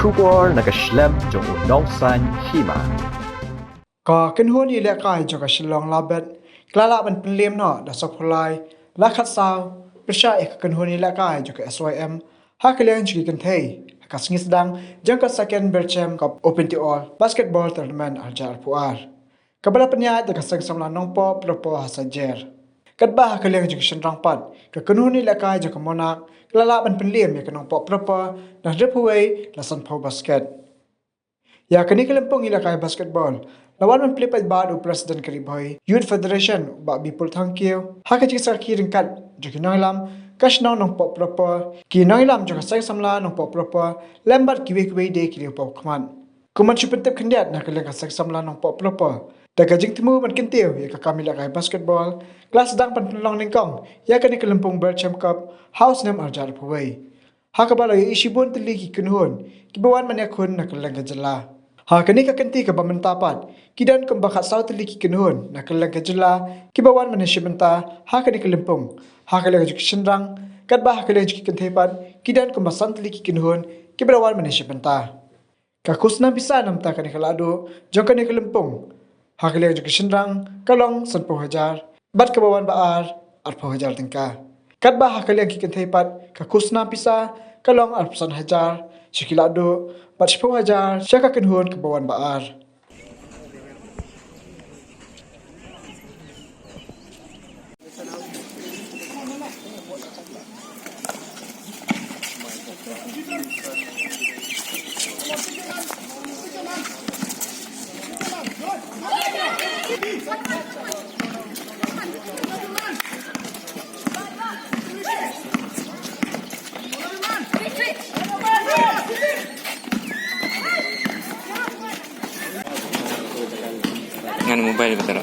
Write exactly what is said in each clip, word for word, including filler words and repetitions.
Khubor na ka shlem jong u nongsan hima. Ka kynhun ïalehkai jong ka Shillong Labet ka la lah ban pynliem noh da sawphew lai lak khatsaw pyrshah ïa ka kynhun ïalehkai jong ka S Y M ha ka liang jong ki kynthei ha ka sngi sdang jong ka Second Berchem Cup Open to All Basketball Tournament arhajar arphew ar, kaba la pynïaid da ka Seng Samla Nongpoh Proper ha Sajer. Katba ha ka liang jong ki shynrang pat, ka kynhun ïalehkai jong ka Monarch ka la lah ban pynliem ïa ka Nongpoh Proper na hynriewphew wei la sanphew basket. Ïa kane ka lympung ïalehkai basketball la wan ban plie paidbah da u President ka Ri Bhoi Youth Federation, u Bah Bipul Thangkhiew, ha ka jingsakhi ryngkat jong ki nongïalam ka shnong Nongpoh Proper, ki nongïalam jong ka Seng Samla Nongpoh Proper lem bad kiwei kiwei de ki riew paw khmat. Kum ban shu pyntip khyndiat na ka liang ka Seng Samla Nongpoh Proper, da ka jingthmu ban kyntiew ïa ka kam ïalehkai basketball, ka la sdang ban pynlong nyngkong ïa kane ka lympung Berchem Cup ha u snem arhajar arphew wei, ha kaba la ïohi shibun tylli ki kynhun kiba wan ban ïakhun na kylleng ka jylla. Ha kane ka kynti kaba mynta pat, ki don kumba khatsaw tylli ki kynhun na kylleng ka jylla kiba wan ban ïashim bynta ha kane ka lympung. Ha ka liang jong ki shynrang, katba ha ka liang jong ki kynthei pat, ki don kumba san tylli ki kynhun kiba la wan ban ïashim bynta. Ka khusnam pisa na bynta kane ka lahduh jong kane ka lympung ha ka liang jong ki shynrang ka long sanphew hajar, bad kaba wan ba ar, arphew hajar tyngka. Katba ha ka liang ki kynthei pat, ka khusnam pisa ka long arphew san hajar sha ki lahduh, bad shiphew hajar sha ka kynhun kaba wan ba ar. Ngan mobile ka tara.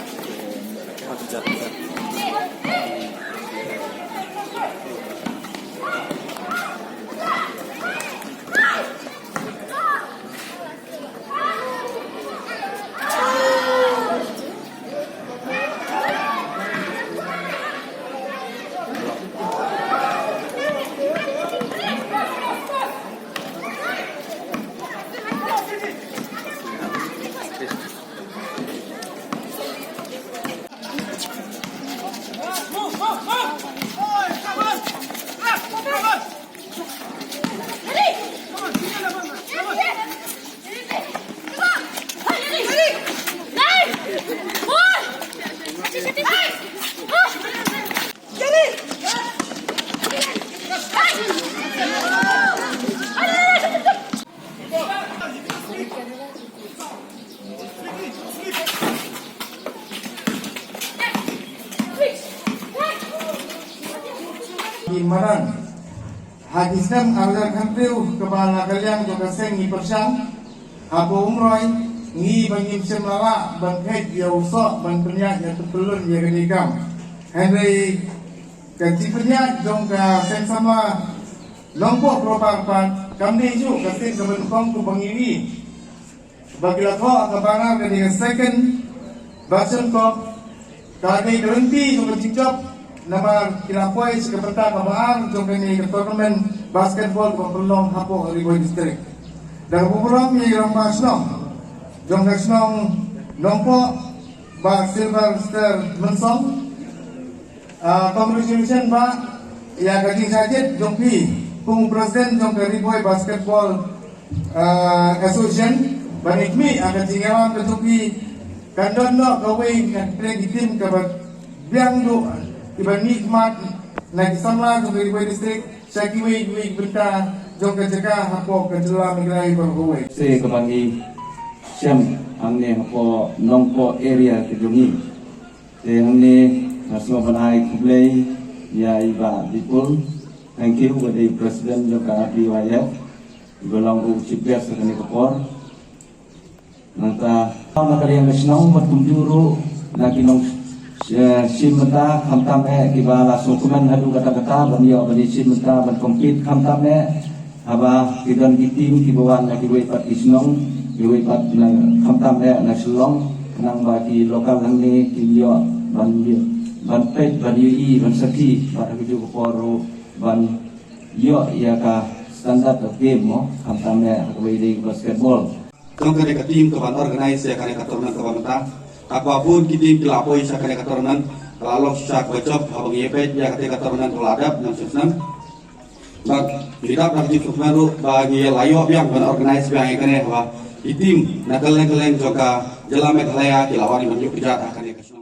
Ki madan ha ki snem arhajar khathynriew, kaba na ka liang jong ka seng ngi pyrshang hapoh Umroi, ngi ba ngim shym la lah ban phet ïa u soh ban pynïaid ïa ka pyllun ïa kane ka kam. Hynrei ka jingpynïaid jong ka Seng Samla Nongpoh Proper pat kam dei ju ka sien kaba nyngkong kumba ngi ïohi ba ki la thoh ha ka banner kane ka Second Berchem Cup. Ka dei ka lynti jong ka jingjop, namar ki la poi sha ka bynta kaba ar jong kane ka tournament basketball kaba pynlong hapoh Ri Bhoi District. Da kaba burom ïa i rangbah shnong jong ka shnong Nongpoh, Bah Sylvester Mynsong. Ah, congratulations, Bah, ïa ka jingshah jied jong phi kum u President jong ka Ri Bhoi Basketball, ah, Association. Ban ïa khmih, ah, ka jingïalam ka jong phi, kan don noh kawei na ki team kaba biang duh kiban mihkhmat na ki samla jong ka Ri Bhoi District sha kiwei kiwei ki bynta jong ka jaka hapoh ka jylla Meghalaya baroh kawei. Te kaba ngi shem hangne hapoh Nongpoh area ka jong ngi. Te hangne nga sngew ban ai khublei ïa i Bah Bipul Thangkhiew, uba dei President jong ka R B Y F, uba long ruh u Chief Guest ha kane ka por. Nangta na ka liang ka shnong bad kumjuh ruh na ki nong, eh, shim bynta, khamtam eh kiba la sngewkmen haduh katta katta ban ïoh ban ïashim bynta ban compete, khamtam eh haba ki don ki team kiba wan na kiwei pat ki shnong, kiwei pat na, khamtam eh na Shillong, khnang ba ki local hangne kin ïoh ban ïoh, ban peit, ban ïohi, ban sakhi, bad ha kajuh ka por ruh ban ïoh ïa ka Standard of game mo, khamtam eh ha kaba ïadei basketball. Jong kane ka team kaban organize ïa kane ka tournament kaba mynta. Ha kaba bun ki team ki la poi sha kane ka tournament, ka la long shisha kaba jop haba ngi ïa peit ïa kate ka tournament ka la dep nang shisnem. Bad ngi dap da ka jingkyrmen ruh ba ngi la ïoh biang ban organize biang ïa kane haba ki team na kylleng kylleng jong ka jylla Meghalaya ki la wan ban ïuh kjat ha kane ka shnong.